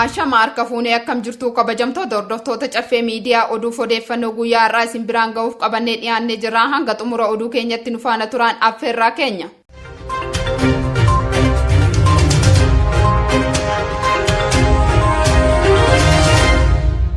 Ashama harka fuunee akkam jirtuu kabajamtoota hordoftoota Caffee Miidiyaa oduuf odeeffannoo guyyaa har'aa isin biraan ga'uuf qabannee dhiyaannee jirra. Hanga xumura oduu keenyatti nu faana turaan affeerraa keenya.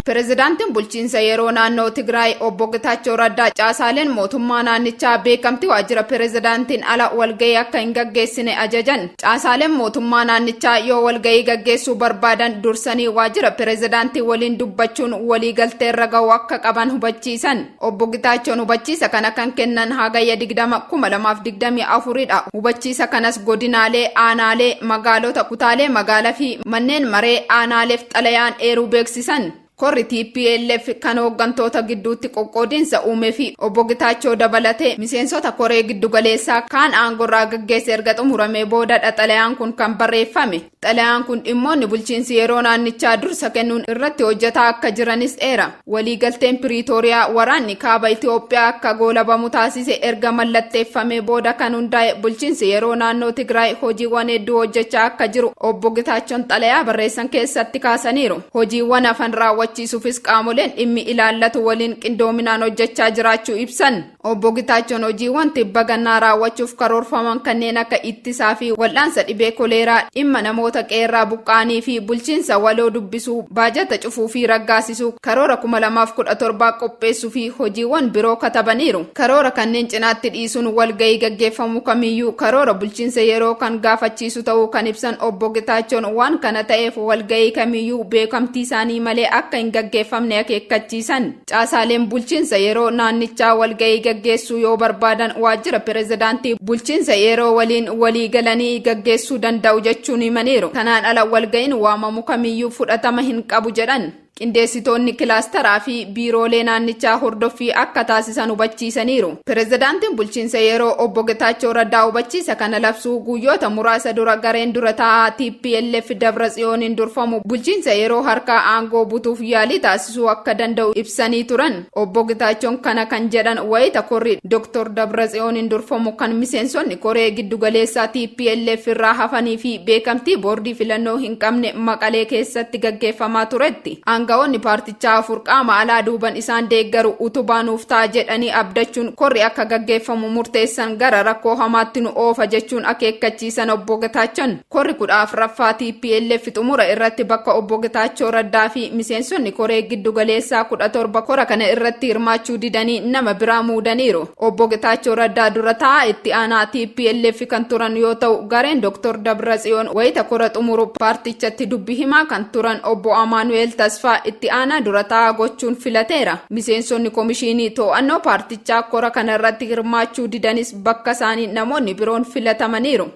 Pirezidaantiin bulchiinsa yeroo naannoo Tigraay obbo Getaachoo Raddaa caasaaleen mootummaa naannichaa beekamtii waajjira pirezidaantiin ala walga'ii akka hin gaggeessine ajajan. Caasaaleen mootummaa naannichaa yoo walga'ii gaggeessuu barbaadan dursanii waajjira pirezidaantii waliin dubbachuun waliigalteerra ga'uu akka qaban hubachiisan. Obbo Gitaachoon hubachiisa kana kan kennan Hagayya 20, 2024 dha. Hubachiisa kanas godinaalee, aanaalee, magaalota, kutaalee magaalaa fi manneen maree aanaaleef xalayaan eeruu beeksisan. Korri tplf kan hooggantoota gidduutti qoqqoodinsa uume fi Obbo Gitaachoo dabalatee miseensota koree giddugaleessaa kaan aangorraa gaggeesse erga xumuramee boodadha xalayaan kun kan barreeffame. Xalayaan kun dhimmoonni bulchiinsi yeroo naannichaa dursa kennuun irratti hojjetaa akka jiranis eera. Waliigalteen Piriitooriyaa waraanni kaaba Itoophiyaa akka goolabamu taasise erga mallatteeffamee booda kan hundaa'e bulchiinsi yeroo naannoo Tigraay hojiiwwan hedduu hojjechaa akka jiru Obbo Gitaachoon xalayaa barreessan keessatti kaasaniiru. Hojiiwwan hafan raawwachiisuufis qaamoleen dhimmi ilaallatu waliin qindoominaan hojjechaa jiraachuu ibsan. Obbo Gitaachoon hojiiwwan tibba gannaa raawwachuuf karoorfaman kanneen akka ittisaa fi wal'aansa dhibee koleeraa, dhimma namoota qe'eerraa buqqa'anii fi bulchiinsa waloo dubbisuu, baajata cufuu fi raggaasisuu, karoora 2017 qopheessuu fi hojiiwwan biroo katabaniiru. Karoora kanneen cinaatti dhiisuun walga'ii gaggeeffamu kamiyyuu karoora bulchiinsa yeroo kan gaafachiisu ta'uu kan ibsan Obbo Getaachoon waan kana ta'eef walga'ii kamiyyuu beekamtiisaanii malee akka hin gaggeeffamne akeekkachiisan. Caasaaleen bulchiinsa yeroo naannichaa walga'ii gaggeessuu yoo barbaadan waajjira pirezidaantii bulchiinsa yeroo waliin walii galanii gaggeessuu danda'u jechuun himaniiru. Kanaan ala walga'iin waamamu kamiyyuu fudhatama hin qabu jedhan. Qindeessitoonni kilaastaraa fi biiroolee naannichaa hordoffii akka taasisan hubachiisaniiru. Pirezidaantiin bulchiinsa yeroo obbo Getaachoo Raddaa hubachiisa kana labsuu guyyoota muraasa dura gareen dura taa'aa tplf Dabratsiyooniin durfamu bulchiinsa yeroo harkaa aangoo butuuf yaalii taasisuu akka danda'u ibsanii turan. Obbo Getaachoon kana kan jedhan wayita korri Dr. Dabratsiyooniin durfamu kan miseensonni koree giddugaleessaa tplf irraa hafanii fi beekamtii boordii filannoo hin qabne Maqalee keessatti gaggeeffamaa turetti. Aanga'oonni paartichaa 4 qaama alaa duuban isaan deeggaru utubaa nuuf ta'a jedhanii abdachuun korri akka gaggeeffamu murteessan gara rakkoo hamaatti nu oofa jechuun akeekkachiisan Obbo Getaachon. Korri 14ffaa tplf xumura irratti bakka Obbo Getaachoo Raddaa fi miseensonni koree giddu galeessaa 17 kora kana irratti hirmaachuu didanii nama biraa muudaniiru. Obbo Getaachoo Raddaa dura taa'aa itti aanaa tplf kan turan yoo ta'u, gareen Dr. Dabratsiyoon wayita kora xumuru paartichatti dubbi himaa kan turan Obbo Amaanu'eel Tasfaa itti aanaa dura taa'aa gochuun filateera. Miseensonni komishiinii to'annoo paartichaa kora kanarratti hirmaachuu didanis bakka isaanii namoonni biroon filatamaniiru.